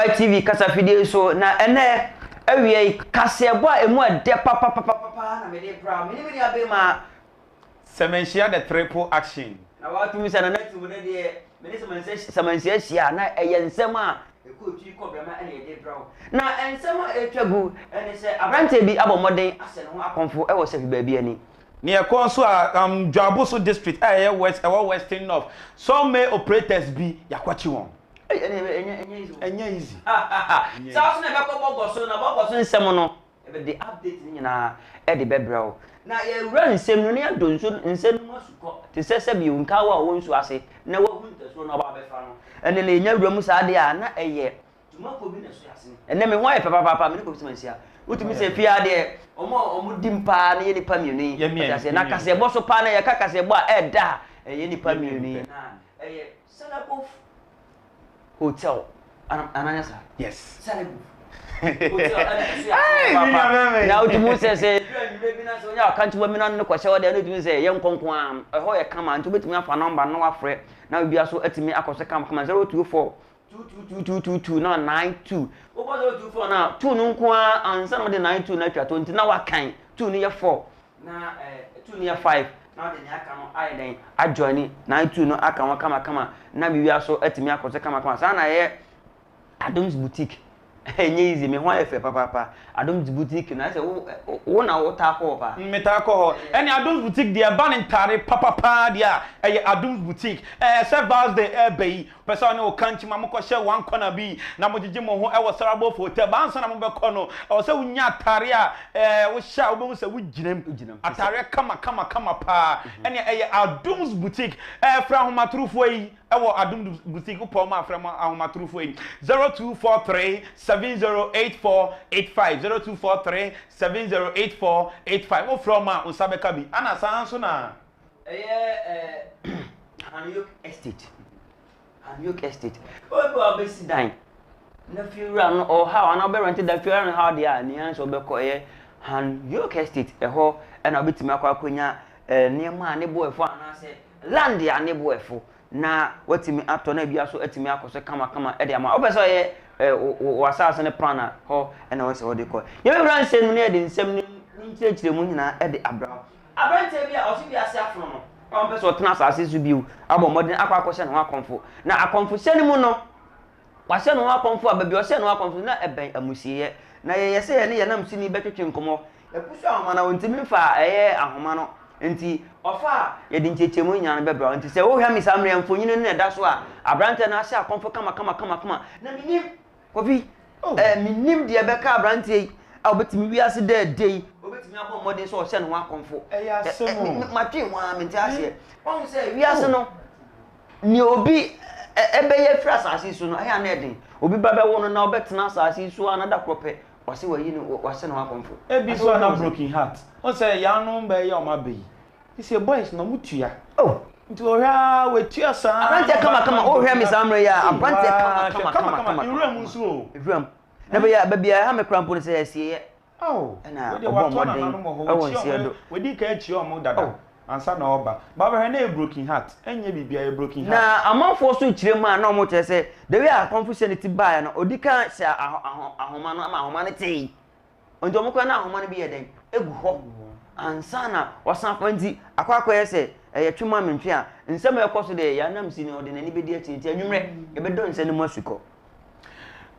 YTV kasafidie so na ɛnɛ awia yi kaseɛbɔ a emu ɛdɛ papapapapa na mede bra me ne me nua bema. Sɛmɛnhyia the triple action. Na watumi sɛ nana ti mu ne deɛ me ne sɛmɛnhyia hyia na ɛyɛ nsɛm a ɛkɔ twi kɔ brɛma ɛna yɛde brɛ wo. Na nsɛm a ɛtwa gu ɛne sɛ aberanteɛ bi abɔ mmɔden ahyɛ ne ho akɔmfo ɛwɔ sɛfi baabi ani. Nea ɛkɔ nso a Dwaboso district a ɛyɛ west ɛwɔ western north sawmill operators bi yɛakwakye wɔn. Ei ɛne ɛnyɛ ɛnyɛ easy o. Ɛnyɛ easy. Saa nso na ɛbɛkɔ bɔgɔ so na bɔgɔ so nsɛm no yɛbɛde update no nyinaa ɛde bɛbrɛ wo. Na yɛwura nsɛm no na yɛadɔ nsuo nsɛm no mu asukɔ te sɛ sɛbi nkawa a ɔwɔ nsuo ase na wahu ntasuo na ɔba abɛfa no. Ɛnne na yɛnya wura mu saa deɛ a na ɛyɛ Dwumakuo bi na ɛso yɛ asene. Ɛnnɛ me ho ayɛ fɛ papaapa, me ne Kofi Sima nhyia. Wotumi sɛ fie ha deɛ, wɔn a wɔdi mu paa no yɛ nnipa mmienu yi. Wate aseɛ? Na kaseɛbɔ so paa no, yɛka kaseɛbɔ a ɛɛda a, ɛyɛ nnipa mmienu yi. Na ɛyɛ Salabof Hotel. Ana ana nyɛ saa? Yes. Salabof Hotel ɛna ɛso yɛ asene papaapa. Na wotumi sɛ sɛ ɛduru anwummerɛ bi na sɛ wonya ɔkankyebɔ bi na ne kɔhyɛ hɔ deɛ, na wotumi sɛ yɛ nkɔnko ara. Ɛhɔ yɛ kama, nti wobɛtumi afa nɔmba no na wafrɛ na biribiara so atumi akɔ so kamakama. 024 22222 na 92 wobɔ 024 no a 2 no nko ara ansa na wode 92 no atwa to nti na wakan 2 no yɛ 4 na eh, 2 no yɛ 5 na wode nea aka no ayɛ dɛn ajoine 92 no aka ho kamakama na biribiara so atumi akɔ so kamakama saa na ɛyɛ Adom's Boutique ɛnyɛ easy me ho ayɛ fɛ papaapa Adom's Boutique na sɛ wo wo na wo taa kɔ hɔ paa. Metaa kɔ hɔ. Ɛne Adom's Boutique deɛ ɛba ne ntaare papa paa deɛ a ɛyɛ Adom's Boutique. Ɛɛ sɛ Val's Day ɛɛba yi wopɛ sɛ ɔne wo kankye ma mokɔ hyɛ one corner bi na mogyegye mo ho ɛwɔ Sarabov Hotel but ansa na mobɛkɔ no ɛwɔ sɛ wonya ataare a ɛɛ wohyɛ a wobɛhu sɛ wogyina mu. Ataareɛ kama kama kama paa ɛne ɛyɛ Adom's Boutique. Ɛɛ frɛ ahomatorofoɔ yi Ɛwɔ Adom Boutique wopɛ wɔn a frɛ wɔn ahomatorofoɔ yi 0243 708485 0243 708485 wofrɛ wɔn a wo nsa bɛka bi ana saa nso na. Ɛyɛ eh, Hanyoke Estate Hanyoke Estate obi a ɔbɛsi dan na fiewura no ɔhaw anaa ɔbɛrɛnte dan fiewura no haw deɛ a nea nso ɔbɛkɔ ɛyɛ Hanyoke Estate ɛhɔ ɛna ɔbɛtumi akɔ akɔnya eh, nneɛma a ne bo ɛfo anaasɛ Land a ne bo ɛfo na watumi atɔ na dua so atumi akɔ so kamakama de ama. Wopɛ sɛ ɔyɛ w'asase no plan a, hɔ na ɛwɔ sɛ wode kɔ. Yɛbɛwura nsɛm mu na yɛde nsɛm no ne nkyerɛkyerɛmu nyinaa de abrɛ wo. Aberanteɛ bi a ɔse wiase afono no, a ɔmpɛ sɛ ɔtena asase so bio, abɔ mmɔden akɔ akɔhyɛ ne ho akɔmfo. Na akɔmfohyɛ no mu no, wahyɛ ne ho akɔmfo a, baabi a ɔhyɛɛ ne ho akɔmfo no, na ɛbɛn amusieeɛ. Na yɛyɛ sɛ yɛne yɛn namsini bɛtwetwe nkɔmmɔ. Yɛpusu ahoma no a, ɔntumi mfa ɛyɛ ahoma no. Nti ɔfa a, yɛde nkyerɛkyerɛmu nyinaa no bɛbrɛ wo. Nti sɛ wohwɛ me saa mmerɛ yi a, mfonini no na ɛda so a, aberanteɛ no ahyɛ akɔmfo kamakamakama. Na mennim, Kofi, eh, mennim deɛ ɛbɛka aberanteɛ yi a ɔbɛtumi wiase dɛ ɛdɛ yi, ɔbɛtumi abɔ mmɔden sɛ ɔhyɛ ne ho akɔmfo. Ɛyɛ asɛm o. Matwe ho ara, mente aseɛ. Wahu sɛ wiase no, Nea obi bɛyɛ afiri asase yi so no, ɛyɛ a na ɛden. Obi ba bɛwo no na ɔbɛtena asase yi so ara na da korɔ pɛ, ɔse wayi no, wahyɛ ne ho akɔmfo. Ebi nso a na broken heart. Wohu sɛ yanom bɛyɛ wɔn abɛ yi, sɛ boys no wɔn tua. Oh. Nti wɔhwɛ ara wɔatua saa. Aberanteɛ kama kama, wohwɛ me saa mmerɛ yi a, aberanteɛ kama kama kama kama. Nwura mu nso o. Nwura mu. Na baabi a ɛha me koraa mpo no sɛ asieeɛ. Ao, Ɛna wei deɛ ɔbɔɔ watɔ mmɔden nananom wɔ hɔ, wɔ wakyia nseɛ wɔn, do. wadi kan akyia wɔn dada Oh. ansa na ɔreba. Ba bɛhwɛ na ɛyɛ broken heart, ɛnyɛ biribiara, ɛyɛ broken heart. Na amanfoɔ nso rekyerɛ mu a na wɔkyerɛ sɛ the way a akɔmfo hyɛ ne ti baeɛ no, ɔdi kan hyɛ aho aho ahoma no ama ahoma no tee. Nti wɔn koraa na ahoma no bi yɛ dɛn? Egu hɔ ansa na wɔsan afa nti akɔ akɔyɛ sɛ ɛyɛ twe ma mentwe a nsɛm a ɛkɔ so deɛ yɛn anam si no ɔde n'ani bɛdi akyire nti anwummerɛ yɛbɛdɔ nsɛm no mu asukɔ.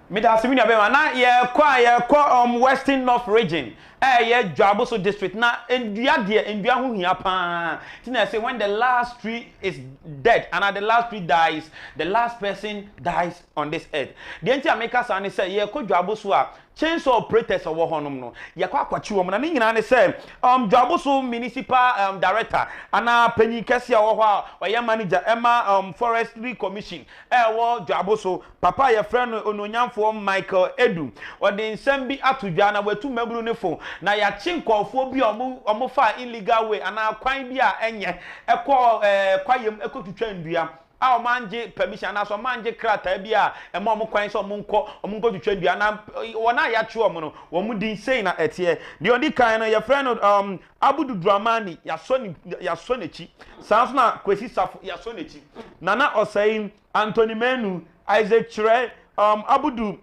Medase me nua bɛma na yɛkɔ a yɛkɔ um, Western North Region a ɛyɛ Dwaboso district na ndua deɛ ndua ho hia paa ti na ɛsɛ when the last tree is dead ana the last tree dies the last person dies on this earth deɛ nti a meka saa ne sɛ yɛkɔ Dwaboso a chainsaw operators a wɔwɔ hɔnom no yɛkɔ akɔkye wɔn na ne nyinaa ne sɛ um, Dwaboso municipal um, director anaa panyin kɛse a ɔwɔ hɔ a ɔyɛ manager ɛma um, forestry commission ɛwɔ Dwaboso Papa a yɛfrɛ no Onuonyamfoɔ Michael Adu, ɔde nsɛm bi ato dwa na watu mmabunu no fo na yɛakye nkurɔfoɔ bi a wɔn wɔfaa illegal way anaa kwan bi a ɛnyɛ kɔɔ ɛɛ kwaeɛm kɔtwitwa nnua a wɔn angye permission anaasɛ wɔn angye krataa bi a ɛma wɔn kwan sɛ wɔn nkɔ wɔn nkɔtwitwa nnua na wɔn a yɛakye wɔn no wɔn din sei na ɛteɛ. Deɛ ɔdi kan no yɛfrɛ no um, Abudu Dramani yɛasɔ ne yɛasɔ n'akyi saa nso na Kwesi Safo yɛasɔ n'akyi Nana Ɔsɛe Anthony Manu, Isaac Kyerɛ, um, Abudu.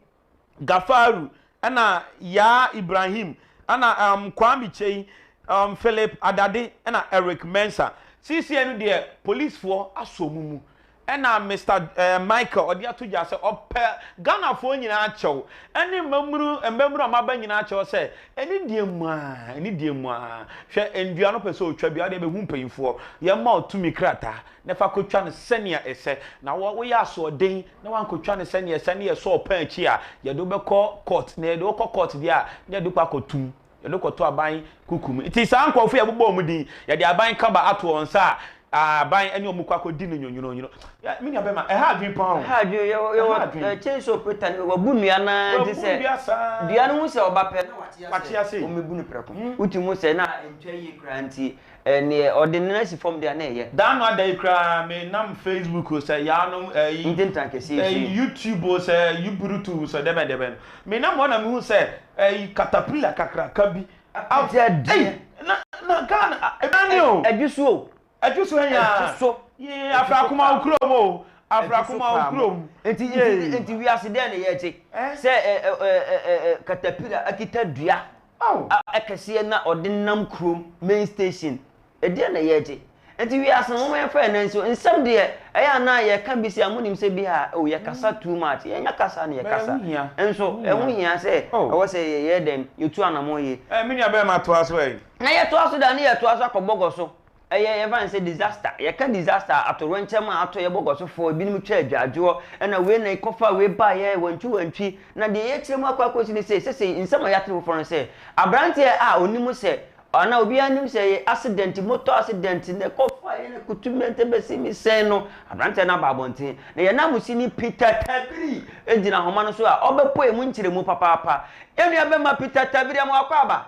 Gafaru, ɛna Yaa Ibrahim, ɛna um, Kwame Kyei, um, Philip Adade, ɛna Eric Mensah. Seesei no deɛ, policefoɔ asɔ wɔn mu. Ɛna Mister eh, Michael ɔde ato dwa sɛ ɔpɛ Ghanafoɔ nyinaa kyɛw, ɛne mmabunu mmabunu a wɔaba nyinaa kyɛw sɛ, ɛne deɛ mu ara, ɛne deɛ mu ara, hwɛ nnua no pɛ sɛ ɔtwa bi a, wodeɛ bɛhu mpanyinfoɔ, yɛmma wo tumi krataa na fa kɔtwa no sɛnea ɛsɛ, na wo woyɛ asoɔden na woankɔtwa no sɛnea ɛsɛ na yɛsɔ wo pɛn akyi a, yɛde wo bɛkɔ court, na yɛde wo kɔ court deɛ a, na yɛde wo kɔ akɔtum, yɛde wo kɔto aban kuku mu. Nti saa nkurɔfoɔ yi a yɛbobɔ wɔn din, yɛde aban kaba ato wɔn nsa a, aban ne wɔn kɔ akɔdi no nwonwononwono. Yɛ, me nua bɛma, ɛha adwene paa o. Ɛha adwene, yɛwɔ, Ɛha yɛwɔ adwene. eh, chainsaw operator no, wabu nnua no ara nti Wabu sɛ nnua saa. dua no hu sɛ ɔba pɛ na wate Wate ase, ase. ɔmmɛbu no prɛko. Wotumi hu sɛ na ɛntwa yie koraa nti, Ɛneɛ ɔde ne nan si fam deɛ a na ɛyɛ. Da ano ada yi koraa me nam Facebook o sɛ yaanom ɛyi Ntentan kɛseɛ yi so ɛyi yi. YouTube o sɛ Ubrutu o sɛ dɛbɛn dɛbɛn me nam hɔ na me hu sɛ ɛyi katapila kakraka bi Apete adeɛ. Ei na na Ghana ɛbɛn ni o. Ɛdwo so o. Ɛdwo so hɛn aa. Ɛdwo so. Yee afrakoma wo kurom o afrakoma wo kurom. Nti nti nti wiase dɛn na yɛte sɛ ɛ ɛ ɛ ɛ katapila akita dua a ɛkɛseɛ na ɔde nam kurom main station ɛdeɛ na yɛgye nti wiase no moma yɛmfa yɛn nan nsi nsɛm deɛ ɛyɛ a na yɛka bi si a monim sɛ bi a oh yɛkasa too much yɛnyɛ kasa na yɛkasa nso ɛho hia sɛ ɛwɔ sɛ yɛyɛ dɛn yɛtu anamɔ yie. Eh, me nua bɛrima toa so ɛ. Na yɛtoa so da ne yɛtoa so akɔ bɔgɔ so Ɛyɛ yɛmfa no sɛ disaster, yɛka disaster a atowerɛnkyɛm a ato yɛ bɔgɔsofoɔ, ebinom twa adwadwoɔ, ɛna wei na ɛkɔfa wei baeɛ, wantwi wantwi. Na deɛ yɛkyerɛ mu akɔ akɔsi ne sɛ, sɛsɛi nsɛm a yɛate foforɔ no sɛ, aberanteɛ a ɔnim sɛ, anaa obiara nim sɛ ɛyɛ accident, motor accident na ɛkɔfaeɛ na kutu mɛntɛ bɛsi me sɛn no, aberanteɛ no aba abɔnten. Na yɛn nanmusini Peter Tabiri gyina ahoma no so a ɔbɛpɔ emu nkyerɛmu papaapa. Yɛn nua bɛma Peter Tabiri ama wakɔ aba.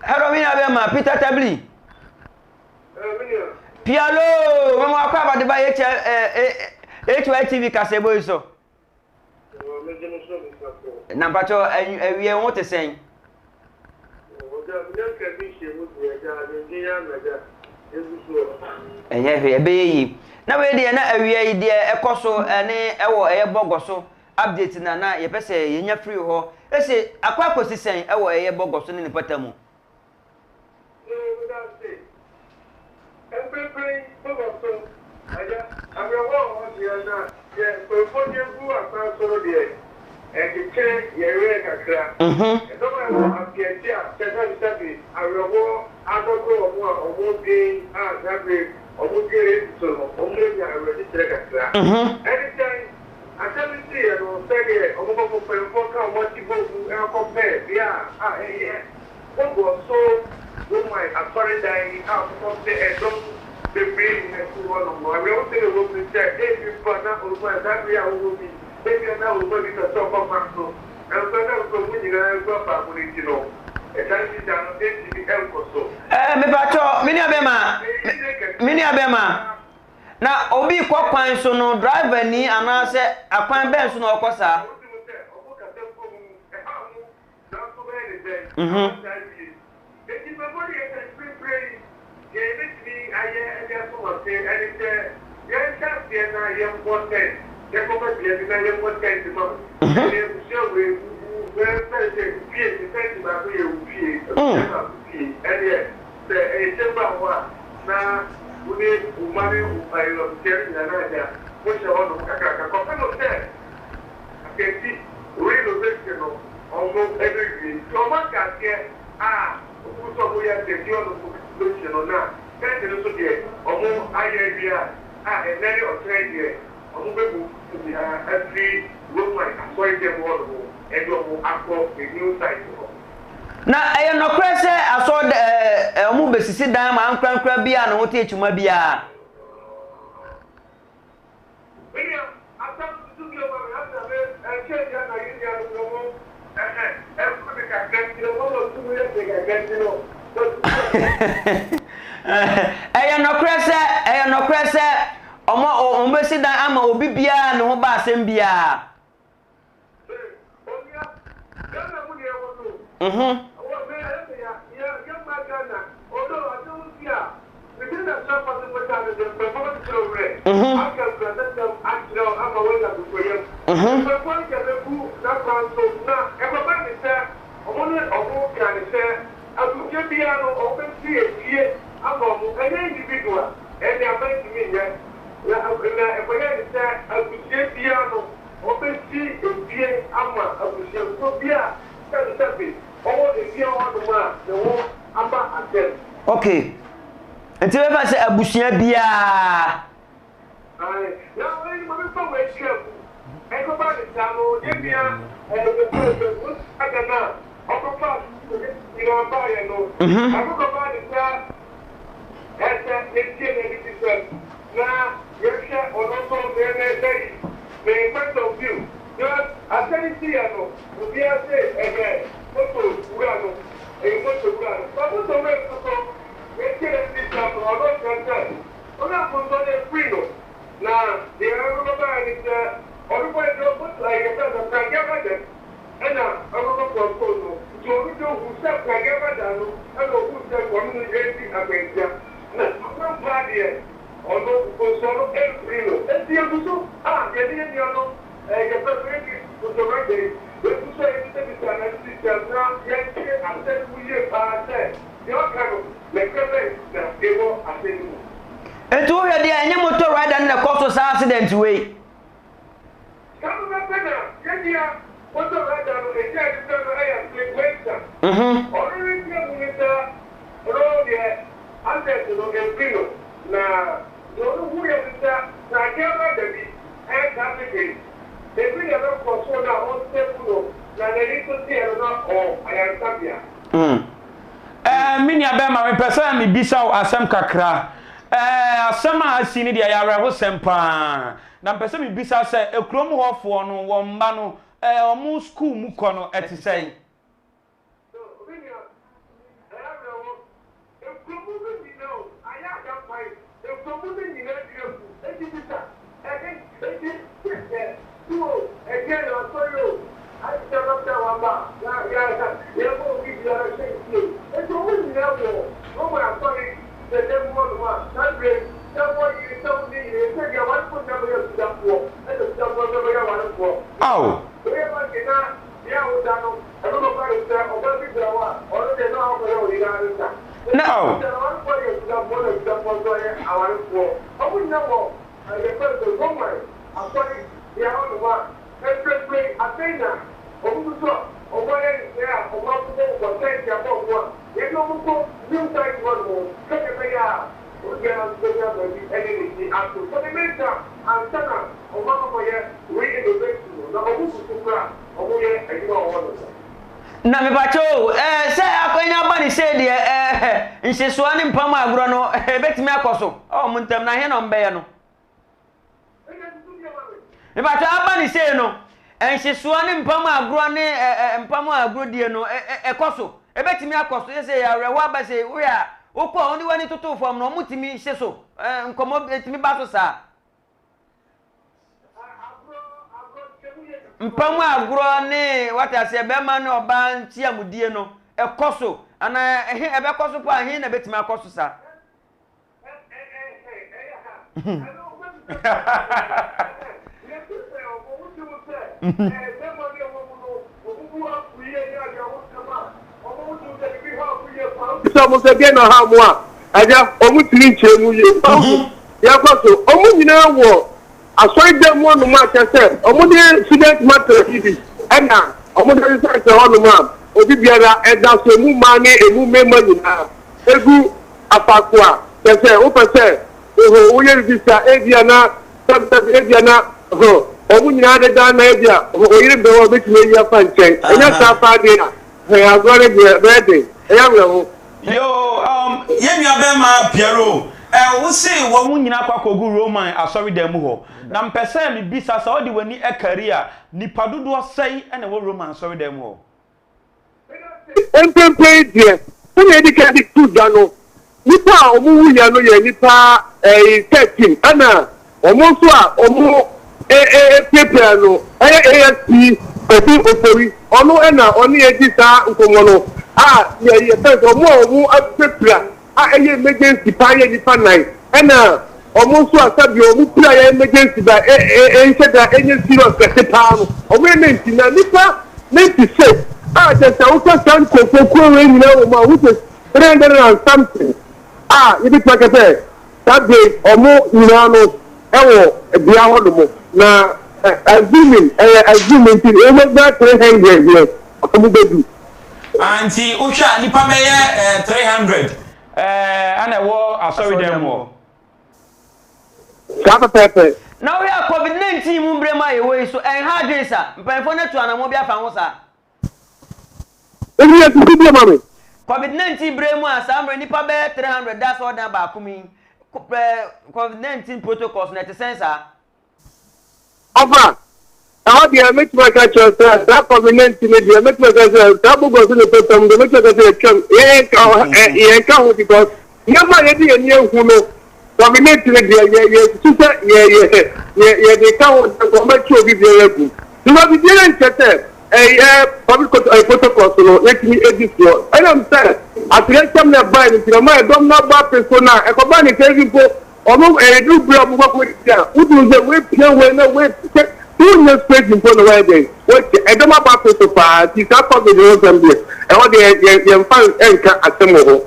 Hello, mi nua bɛma Peter Tabli. Pialo, mɛma wakɔ abade ba HYTV kasɛbɔ yi so. Na mpakyɛ awie ho te sɛn? Ɛnyɛ hwee, ɛbɛyɛ yie. Na wei deɛ na awia yi deɛ ɛkɔ so ɛne ɛwɔ ɛyɛ bɔgɔ so update na na yɛpɛ sɛ yɛnya firi hɔ. Ese akɔ akɔsi sɛn ɛwɔ ɛyɛ bɔgɔ so ne ne mpata mu? Yoo, meda ase. Mprempren bobɔ so, Agya. Awerɛhoɔ wɔ hɔ deɛ, na deɛ nkurɔfoɔ de agu akwan so no deɛ, ɛrekyekyere yɛn werɛ kakra. Ɛdɔm a ɛwɔ apeakye a sɛsabesɛbe awerɛhoɔ adɔdɔ wɔn a wɔdwen a saa bere yi wɔdwen Yesu so no, wɔanya awerɛkyekyerɛ kakra. Ɛne sɛn? Asɛm no siiɛ no, sɛdeɛ wɔn bɔfo mpanimfoɔ ka wɔn akyi bɔɔ mu kɔpɛɛ bea a ɛyɛ Wɔbɔɔ so Roman asɔredan a wɔkɔpɛ dɔm bebree nyinaa fii hɔnom no. Awerɛhosɛm a ɛwom ne sɛ, ebi mpo a na Roman, saa bere a wɔwɔ mu yi, ebia na Roman bi pɛ sɛ ɔkɔ kwan so, nanso ɛnam sɛ wɔn nyinaa agu afaako no nti no, saa sida no ntumi nkɔ so. Eh, mepakyɛ, me nua bɛma, me nua bɛma, na obi kɔ kwan so no, driver ni anaasɛ akwan bɛn so na ɔkɔ saa? Nanso wobɛyɛ no dɛn ama saa awie? Enti mɛbɔ ne yɛ sɛ mprempren yi, nea yebetumi ayɛ de aso wɔn ase ne sɛ yɛnhyɛ aseɛ na yɛmmɔ tɛnt, yɛnkɔfa dua bi na yɛmmɔ tɛnt mma mo. Ɛnna abusua wei, wo, wo, yɛmfa no sɛ wo fie, sɛ tɛnt baako yɛ wo fie, abusua baako fie, ɛnneɛ sɛ ɛyɛ kyɛmba hɔ a, na wo ne wo mma ne wo abusua no nyinaa na agya mohyɛ hɔnom kakraka kɔpem sɛ Enti renovation no ɔmo ɛbɛwie nti ɔmo ahyɛ aseɛ a ɔmo gu so ɔmo yɛ asɛnti ɔno renovation no na tent no nso deɛ ɔmo ayɛ awie a a ɛnɛ ne ɔkyena yi deɛ ɔmo bɛ move nyinaa afiri Roman asɔre dɛm hɔ nom ɛde ɔmo akɔ the new site hɔ. Na ɛyɛ nɔkorɛ sɛ asɔre dɛ ɛɛ ɔmo bɛsisi dan ama ankorankora biara a ne ho te kyima biara. Ɛyɛ nɔkorɛ sɛ, ɛyɛ nɔkorɛ sɛ, wɔn, wɔbɛsi dan ama obi biara a ne ho ba asɛm biara. Mhm. ntumi nyɛ. Na na ɛkɔyɛɛ ne sɛ abusua biara no, wɔbɛsi efie ama abusuakuo bi a sɛbesɛbe ɔwɔ efie hɔnom a ne ho aba asɛm. Okay. Nti bɛfa sɛ abusua biara. Ae, na wei ma memfa wei nka mu. Ɛkɔba ne saa no, yɛn nua ɛɛ yɛfrɛ no sɛ Moses Ada no a ɔkɔfaa nyinaa baeɛ no, ɛno kɔbaa ne sɛ ɛsɛ yɛtie n'anigyesɛm na yɛhwɛ ɔno nso ne ne n'ayi ne point of view. Because asɛm yi siiɛ no, obiara se ɛyɛ moto wura no, ɛyɛ moto wura no. But moto wura nso so, yɛtie n'anigyesɛm no, ɔno kyerɛ sɛ Ɔno a mfomsoɔ no afiri no, na deɛ ɔrekɔbaeɛ ne sɛ ɔrekɔ aduro moto ɛɛ yɛfrɛ no sɛ pragea rada bi ɛna ɔrekɔkɔ kɔntoo no, nti ɔno deɛ ɔhuu sɛ pragea rada no ɛna ɔhuu sɛ ɔne no redi akwanhyia, na akwampa deɛ ɔno mfomsoɔ no amfiri no. Nti yɛgu so a yɛne yɛn nua no ɛɛ yɛfrɛ no yɛdi moto rada yi, yɛgu so a yɛbisabisa n'anisisɛm na yɛnte asɛm no mu yie paa sɛ deɛ ɔka no Nokorɛ bɛn na ewɔ asɛm yi mu? Enti wohwɛ deɛ ɛnyɛ motor rider no na ɛkɔ so saa accident wei. Saa pɛpɛpɛ na yɛn nua motor rider no agya a yɛfrɛ no ɛyɛ Philip Mensah. Ɔno ne nkyerɛ mu ne sɛ ɔno deɛ accident no ɛmfiri no na deɛ ɔno huiɛ ne sɛ pragea rider bi ɛretraffic ebi na ɛbɛkɔ so na ɔsɛ mu no na n'ani nso teɛ no na ɔwɔ ayaresabea. Ɛɛ, me nua bɛrima, mepɛ sɛ mebisa wo asɛm kakra. Ɛɛ, asɛm a asi no deɛ, ɛyɛ awerɛhosɛm paa. Na mepɛ sɛ mebisa sɛ, kurom hɔfoɔ no, wɔn mma no, ɛɛ, wɔn sukuu mu kɔ no, ɛte sɛn? So, me nua, ɛyɛ awerɛho. Ekurow mu no nyinaa o, ayɛ adampan. Ekurow mu no nyinaa dua agu. Enti bisa, ɛhe? Enti gye sɛ, su o, ɛdeɛn o, asɔre o, ayɛ sɛ lockdown aba a, na yɛ, yɛma obi biara hyɛ ne fie. Enti wɔn nyinaa wɔ Roman asɔre dɛdɛ mu hɔnom a, saa berɛ yi, sɛ wowɔ yere, sɛ wonni yere, ɛsɛ deɛ awarefoɔ nyinaa bɛyɛ asudafoɔ, ɛna asudafoɔ nso bɛyɛ awarefoɔ. Ao! Woyɛ banke na Bea a woda no, ɛno bɛba no sɛ ɔbaa bi gyina hɔ a, ɔno deɛ na wakɔyɛ ɔyere ara ne sa. Na Enti ao. sɛ awarefoɔ yɛ Judafoɔ na Judafoɔ nso yɛ awarefoɔ, wɔn nyina wɔ yɛfrɛ no sɛ Roman asɔre bea hɔ nom a, mprempren afei na wɔn gu so a wɔayɛ nhyehyɛɛ a wɔn abobɔbobɔ tɛnte abɔ wɔn a yɛde wɔn kɔ new site hɔ nom sɛdeɛ ɛbɛyɛ a obiara nso bɛnya baabi de ne ti ato. For the meantime, ansa na wɔn akɔkɔyɛ re-innovation no, na wɔn gu so koraa a wɔyɛ adwuma wɔ hɔ nom. Na mepakyɛ o, ɛɛ sɛ akwanya aba ne sei deɛ ɛɛ nhyesoa ne mpam agorɔ no ɛbɛtumi akɔ so ɛwɔ mo ntam na he na ɔmbɛyɛ no? Mepakyɛ aba ne sei no, nhyesoa ne mpam agorɔ ne ɛɛ mpam agorɔdie no ɛkɔ so, ɛbɛtumi akɔ so, sɛ awerɛhoɔ aba sei, wohwɛ a wokɔ a wode w'ani toto fam no wɔtumi hye so, nkɔmmɔ ɛtumi ba so saa. Mpa mu agorɔ ne wate aseɛ bɛrima ne ɔbaa nhyiamudie no ɛkɔ so anaa ɛhe ɛbɛkɔ so paa he na ɛbɛtumi akɔ so saa. Sɛ ɔmo sɛ deɛ na ɔha ɔmo a, agya ɔmo tumi nkyerɛ mu yie. Yɛkɔ so, ɔmo nyinaa wɔ asɔredan mu hɔnom a kyerɛ sɛ ɔmo de student mattress yi bi ɛna ɔmo de asesɛsesɛ hɔnom a obi biara ɛda so, emu mmaa ne emu mmarima nyinaa egu afaako a kyerɛ sɛ wopɛ sɛ oho woyɛ biribi saa ebia na sɛbsɛb ebia na ho ɔmo nyinaa deda na ebia ho oyere bɛn hɔ a obetumi ayi afa nkyɛn ɛnyɛ saa paa deɛ a hɛn agorɔ no deɛ ɛbɛyɛ den ɛyɛ awerɛho. Yoo, um, yɛn nua bɛrima Piero, ɛ, wo se wɔn nyinaa kɔ akɔgu Roman asɔredan mu hɔ. Na mepɛ sɛ mebisa sɛ wode w'ani kari a, nnipa dodoɔ sɛn na ɛwɔ Roman asɔredan mu hɔ? Mprempren yi deɛ, sɛnea yɛadi kan de too dwa no, nnipa a wɔwuiɛ no yɛ nnipa 13, ɛna wɔn nso a wɔpirapiraa no yɛ ASP Kofi Ofori, ɔno na ɔne yɛn di saa nkɔmmɔ no, a yɛfrɛ no sɛ wɔn a wɔapirapira a ɛyɛ emergency paa yɛ nnipa nnan, ɛna wɔn nso a sɛdeɛ wɔn pira yɛ emergency ba ɛnhyɛ da ɛnyɛ serious kɛse paa no, wɔn yɛ 19, na nnipa 96 a kyerɛ sɛ woka saa nkurɔfoɔ kuo wei nyinaa wɔ mu a, which is 300 and something a yɛbɛtumi aka sɛ. Saa bere yi, wɔn nyinaa no wɔ bea hɔ nom, na assuming, ɛyɛ assume nti, wɔbɛnya 300 deɛ, wɔbɛdu. Ah, nti wohwɛ a nnipa bɛyɛ 300 ɛna ɛwɔ asɔredan mu hɔ? Saa pɛpɛɛpɛ. Na wohwɛ a Covid 19 mu berɛ mu a yɛwɔ yi so, ɛnha adwene sa? Mpanyinfoɔ no atu anammɔn bi afa ho saa? Ebi yɛ sisi bio ma me. Covid 19 berɛ mu a saa mmerɛ nnipa bɛyɛ 300 da asɔredan baako mu yi, Covid 19 protocols no ɛte sɛn saa? Ɔfa, ɛhɔ deɛ mɛtumi aka akyerɛ wo sɛ saa Covid 19 no deɛ mɛtumi aka sɛ saa bogus ne pɛpɛm deɛ mɛtumi aka sɛ yɛtwam yɛn ka ho because nneɛma a yɛde yɛn ani ahu no Covid 19 no deɛ yɛ yɛsusu sɛ yɛ yɛ yɛ yɛde ka ho sɛ wɔbɛkye obi biara agu because biribiara nkyɛ sɛ ɛyɛ public protocols no yɛtumi edi soɔ ɛnam sɛ atoyerɛnkyɛm na ɛbae no nti na ɔma ɛdɔm no abɔ ape so na ɛkɔba ne sɛ mpo ɔmo ɛduru bere a ɔmo kɔkɔ di a wotumi sɛ wei pia wei na wei sɛ wonyɛ space mpo na wɔyɛ dɛn wɔkyɛ ɛdɔm abɔ ape so paa nti saa covid ho nsɛm deɛ ɛhɔ deɛ yɛ yɛmfa nka asɛm wɔ hɔ.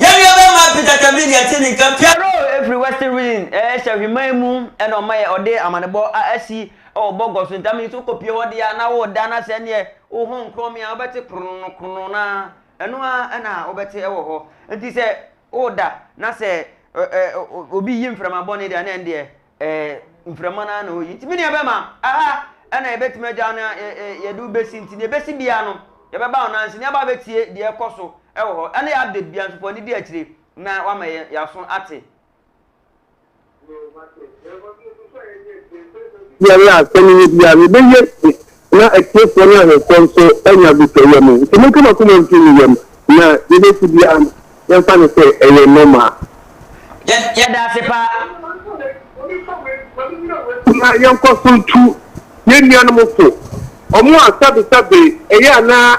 Yɛn nuabarima Peter Tabiri deɛ ɛte ne nka Pierrot firi Western Region ɛhyɛ Hweman mu ɛna ɔma yɛ ɔde amanebɔ a asi ɛwɔ Bɔgɔ so ntam nso wokɔpie hɔ deɛ a na woda na sɛ neɛ wo ho nkorɔ me a wobɛte krono krono na ɛno ara ɛna wobɛte ɛwɔ hɔ nti sɛ woda na sɛ obi yi mframa bɔne deɛ na ɛndeɛ ɛɛ mframa no ara na ɔyi nti me nua bɛma aha ɛna yɛbɛtumi agya no yɛde wo bɛsi nti deɛ ɛbɛsi biara no yɛbɛba wo nanse ne aba bɛtie deɛ ɛkɔ so ɛwɔ hɔ ɛne yɛ update biara nso fo ani di akyire na wama yɛ yɛaso ate. Biara a asɛm yi biara no ɛbɛyɛ na atiefoɔ ne ahwɛfoɔ nso anya abotɔyam. Nti monka mo akoma mfiri mo yam na deɛ ɛbɛsi biara no yɛmfa no sɛ ɛyɛ normal. Yɛda ase paa. Na yɛnkɔ so ntu yɛn nuanom fo, wɔn a sɛbesɛbe ɛyɛ a na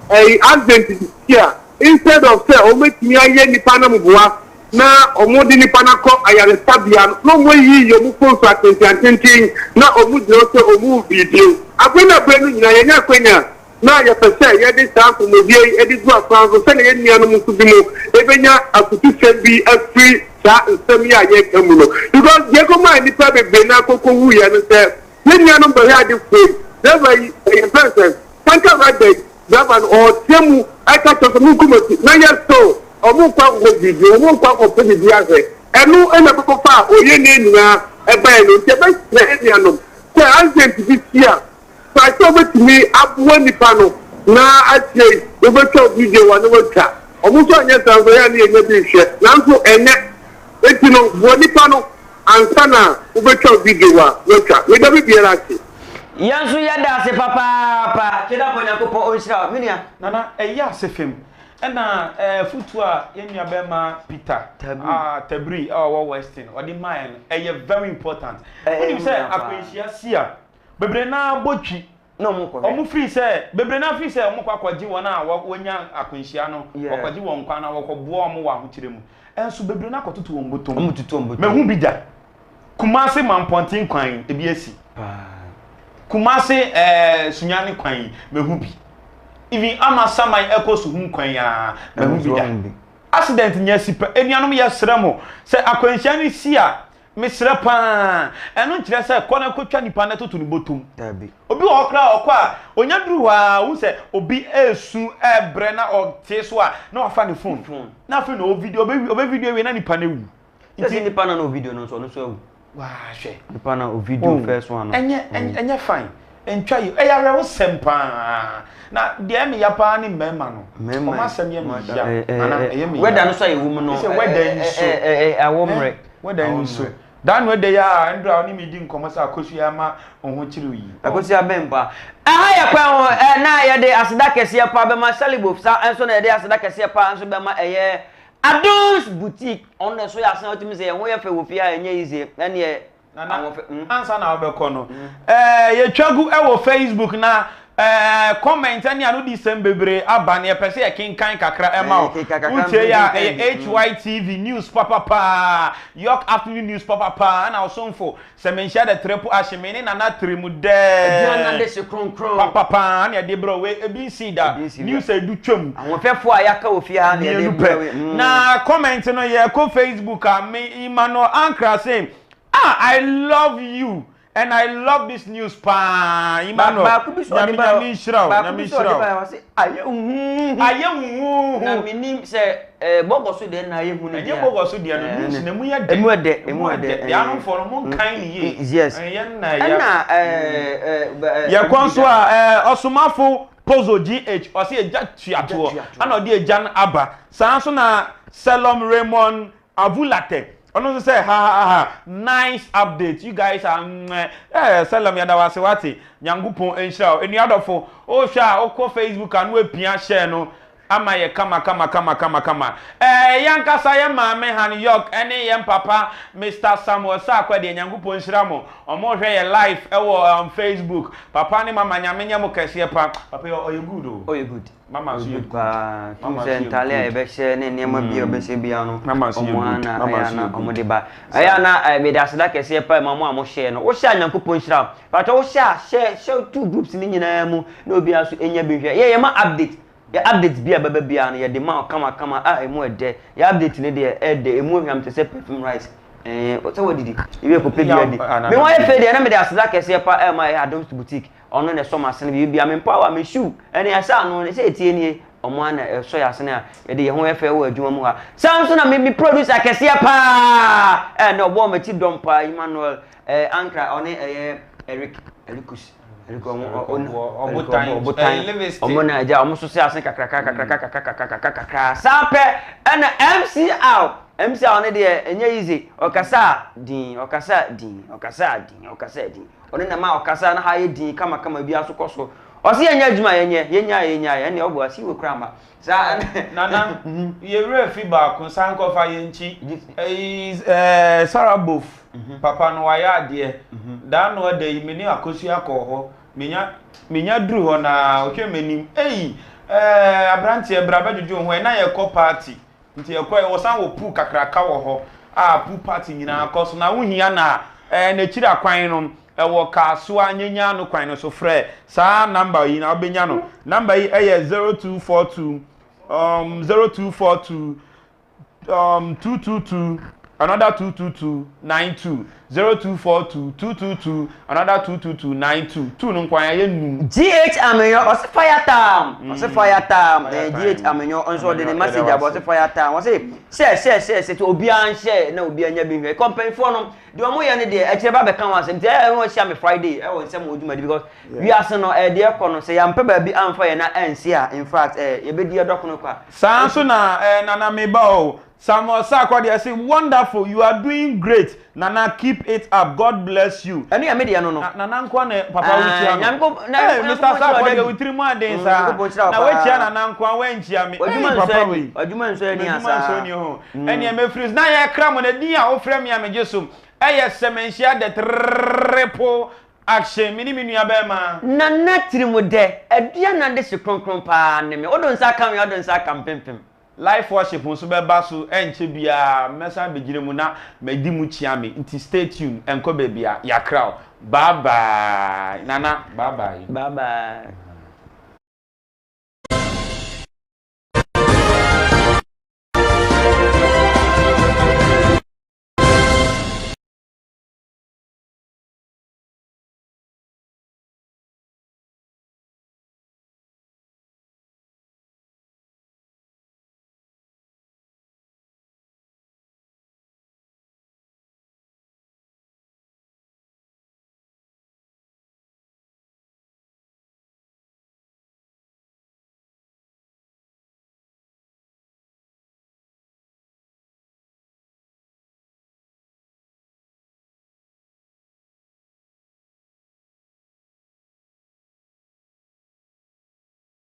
ɛyi accident bi si a, instead of sɛ wɔbɛtumi ayɛ nnipa no mmoa na wɔde nnipa no akɔ ayaresabea no, na wɔayiyi wɔn phone so atenteantenten na wɔgyina hɔ sɛ wɔrevideo. Abere ne abere no nyinaa yɛnya akwanya na yɛpɛ sɛ yɛde saa nkɔmmɔdie yi de gu akwan so sɛdeɛ yɛn nuanom nso binom bɛnya afotusɛm bi afiri saa nsɛm yi a yɛreka mu no. Because deɛ ɛkɔmaa nnipa bebree no ara kɔkɔwuiɛ no sɛ yɛn nuanom bɛhwɛ adefoɔ yi, driver yi, yɛfrɛ no sɛn, tanker rider yi, driver no ɔretea mu ɛka kyerɛ sɛ monku mo akyi na yɛ so wɔn nkɔ akɔkɔ biribi, wɔn nkɔ akɔpɛ biribi ahwɛ. Ɛno na ɛbɛkɔfa a oyɛ ne nyinaa ɛbaeɛ no. Nti ɛbɛsrɛ yɛn nuanom sɛ accident bi si a, Kae sɛ wobɛtumi aboa nnipa no na akyire yi wobɛtwa wo video a na woatwa. Wɔn nso anyɛ saa nso ɛyɛ a na yɛnya bi nhwɛ. Nanso ɛnnɛ. Enti no, boa nnipa no ansa na wobɛtwa wo video a woatwa. Meda me biara ase. Yɛn nso yɛda ase papaapa. Tweda bɔ Nyankopɔn ɔnhyira wo me nua. Nana ɛyɛ ase fam ɛna afutuo a yɛn nua bɛɛma Peter Tabiri a ɔwɔ Western ɔde maeɛ no ɛyɛ very important. Wonim sɛ akwanhyia si a Bebree no ara bɔ twi. Na wɔn kɔhwɛ. Wɔn firi sɛ, bebree no ara firi sɛ wɔn kɔ akɔgye wɔn a wɔanya akwanhyia no, wɔkɔgye wɔn nkwa anaa wɔkɔboa wɔn wɔ ahokyere mu. Nso bebree no akɔtoto wɔn bɔtɔ mu. Wɔn tutu wɔn bɔtɔ mu. Mahu bi da. Kumasi Mampɔnten kwan yi, ebi asi. Paa. Kumasi ɛɛ Sunyani kwan yi, mahu bi. Even Amasaman ɛkɔ Suhum kwan yi ara, mahu bi da. Accident nyɛ si pɛ. Anuanom yɛsrɛ mo, sɛ akwanhyia no si a, Mesrɛ paa, ɛno nkyerɛ sɛ kɔ na kɔtwa nipa no toto ne bɔtɔm. Dabi. Obi wɔ hɔ koraa a ɔkɔ a, ɔnya duru hɔ ara, wohu sɛ obi resu rebrɛ na ɔte so a, na wafa ne phone. Phone. Na afei na ɔvideo, ɔbɛ ɔbɛvideo awie na nipa no awu. Sɛ sɛ nipa no na ɔvideo no nso, ɔno nso awu. Waa hwɛ. Nipa no a ɔvideo first one no. Ɛnyɛ ɛnyɛ fine. Ɛntwa yie. Ɛyɛ awerɛhosɛm paa. Na deɛ ɛyɛ me ya paa ne mmarima no. Mmarima. Wɔn asɛm yɛ me ya. Nana, ɛyɛ me ya. Wɛda no so a yɛwɔ mu no. Sɛ wɛda yi nso. Awɔ mmerɛ. Wɛda yi nso. Da no ɛda yi a ɛndura a ɔne me di nkɔmmɔ sɛ akosua ama wo ho kyere wo yi. Akosua bɛn paa. Ɛha yɛ kwan ho ɛ na yɛde aseda kɛseɛ paa bɛma Salibof saa nso na yɛde aseda kɛseɛ paa nso bɛma ɛyɛ Adons Boutique ɔno na ɛso yɛ asena wotumi sɛ yɛn ho yɛ fɛ wɔ fie ha ɛnyɛ easy ɛneɛ Nana, ansa na wobɛkɔ no, eh, yɛtwa gu wɔ Facebook na Ɛɛ comment ne anodisɛm bebree aba na yɛpɛ sɛ yɛkenkan kakra ɛma wo. Wotie yɛ a ɛyɛ HYTV news papapaa, York Afternoon News papapaa ɛna ɔsomfo sɛ menhyia the triple ahye me ne Nana Tirimudɛɛ papapaa na yɛde brɛ wo. Wei ebi nsii da, news a edu twam. Ahoɔfɛfoɔ a yɛaka wɔ fie ha na yɛde brɛ wo. Na comment no yɛkɔ Facebook a me Emmanuel Ankrah se ah I love you And I love this news paa Emmanuel Baako bi so ɔde nyame ba nyame nhyira wo baako nyame bi so nhyira ɔde wo. ba ɔse ayɛ huhuhu. Ayɛ huhuhu. Na menim sɛ ɛɛ bɔgɔ so deɛ na ayɛ hu no Ɛnyɛ deɛ. bɔgɔ so deɛ no Ɛɛ news no emu yɛ dɛ emu ɛdɛ emu emu ɛdɛ ɛdɛ deɛ anomfoɔ no mo nkan ne yie Yes. Ɛyɛ na ɛya. Ɛna ɛɛ ɛɛ Yɛkɔ nso a ɛɛ ɔsomafo Pozo GH ɔse egya tua toɔ ɛna ɔde egya no aba saa nso na Selom Raymond Avulate, ɔno nso sɛ hahaha nice update you guys are mwɛ eh Salem yɛda wo ase wate Nyankopɔn nhyira wo Nnua dɔfo wohwɛ a wokɔ Facebook a na wapia share no ama yɛ kama kama kama kama kama eh yɛn ankasa yɛn maame Han York ɛne yɛn papa Mister Samuel Sarkwa deɛ Nyankopɔn nhyira mo ɔmo hwɛ yɛ live ɛwɔ um, Facebook papa ne mama Nyame nyɛ mo kɛseɛ pa papa yi ɔyɛ good o. Ɔyɛ good. Mama nso yɛ good good. paa. Tum Mama sɛ nso yɛ ntaale a good. yɛbɛhyɛ ne nneɛma bi a wɔbɛhyɛ biara no, Mama nso yɛ wɔn ara good. na Mama ɛyɛ nso a na yɛ good. wɔde ba. Ɛyɛ a na eh, mede aseda kɛseɛ pa ma mo a mohyɛɛ no. Wohyɛ a Nyankopɔn nhyira wo. Patɔ wohyɛ a hyɛ hyɛ two groups no nyinaa mu na obiara nso ɛnya bi nhwɛ. Yɛ yɛma update. Yɛ update bi a ɛbɛba biara no yɛde ma wo kama kama a ɛmu ɛdɛ. Yɛ update no deɛ ɛdɛ, ɛmu hwam te sɛ perfume rice. Ɛɛ sɛ wadidi, ebi ɛkɔpɛ bi adi. Me ho ayɛ fɛ deɛ na mede aseda kɛseɛ pa ɛma ɛyɛ Adom's Boutique. Ɔno na ɛsɔ m'asene biribi a me mpawa me shoe ɛne ɛsɛ ano ne sɛ etie nie ɔmo ara na ɛsɔ yɛ asene a yɛde yɛn ho yɛ fɛ wɔ adwuma mu ha saa nso na me me producer kɛseɛ paa ɛna ɔbɔɔ m'akyi dɔm paa Emmanuel ɛɛ Ankra ɔne ɛyɛ Eric Ericus Eric ɔmo ɔmo ɔbotan ɔmo na agya ɔmo so sɛ asene kakraka kakraka kakraka kakraka kakra saa pɛ ɛna MC Al MC Al ne deɛ ɛnyɛ easy ɔkasa din ɔkasa din ɔkasa din ɔkasa din. Ɔno na ɛma ɔkasa na ha yɛ dinn kamakama biara so kɔ so. Ɔse yɛnyɛ adwuma a yɛnyɛ, yɛnyɛ a yɛnyɛ a ɛnneɛ ɔboa see wɔ kura mma. Saa Nana, yɛ werɛ fi baako, san kɔfa yɛn nkyi. Ɛyi ɛɛ Sarah Bof, papa no wayɛ adeɛ. Daa no ɛda yi me ne Akosua kɔɔ hɔ. Menya menya duru hɔ na ɔhwɛ m'anim. Ei ɛɛ aberanteɛ bra bɛdwodwo wo ho ɛ, na yɛkɔ party. Nti yɛkɔe, wɔsan wɔ pool kakraka wɔ hɔ a pool party nyinaa kɔ so. Na wohia no a, ɛɛ n'akyiri akwan no, ɛwɔ Kasoa Nyenyaano kwan no so. Frɛ saa number yi na wobɛnya no. Number yi yɛ 0242 um, 0242 um, 222 another 222 92 0242 222 another 222 92 two no nkwan ayɛ num. GH Amenyo ɔse fire tam ɔse fire tam Fire eh, time. GH Amenyo nso ɔde ne Amenyo, message yɛda aba wase. ɔse fire tam ɔse hyɛ hyɛ hyɛ hyɛ nti obiara nhyɛ na obiara nya bi nhwɛ kɔmpanyinfoɔ no deɛ ɔmo yɛ no deɛ akyire ba bɛka ho asɛm nti ɛyɛ ɛho ahyia me Friday ɛwɔ nsɛm wɔ dwumadi because wiase no ɛɛ deɛ ɛkɔ no sɛ yɛampɛ baabi amfa yɛn na ansi a in fact ɛɛ yɛbɛdi ɛdɔkono kwa. Saa nso na eh, Nana meba o. Samuel Sarkor deɛ se wonderful you are doing great Nana keep it up God bless you. Ɛno yɛ me deɛ no no. Na Nana nkoa na papa wo kyia no. Nyankopɔn na Hey Mr. Sarkor deɛ wo tiri mu aden Mm, saa. Nyankopɔn nhyira wo Na woakyia paa. Nana nkoa woankyia me. W'adwuma Hey nsɔ papa ani. wei. W'adwuma nsɔ ani M'adwuma asaa. nsɔ ani ho. Ɛneɛ mɛfiri so. Na yɛkra mo na din a wofrɛ me a megye so ɛyɛ Sɛmɛnhyia the triple action. Me ne me nua bɛɛma. Nana Tirimudɛ, Aduana dehye kronkron paa ne me. Wodo nsa ka me a, wodo nsa aka mpempem. Life worship nso bɛba so ɛnkyɛ biara mɛsan abɛgyina mu na madi mu kyia me nti stay tuned ɛnkɔ baabiara yɛakra wo bye bye Nana bye bye. Bye bye.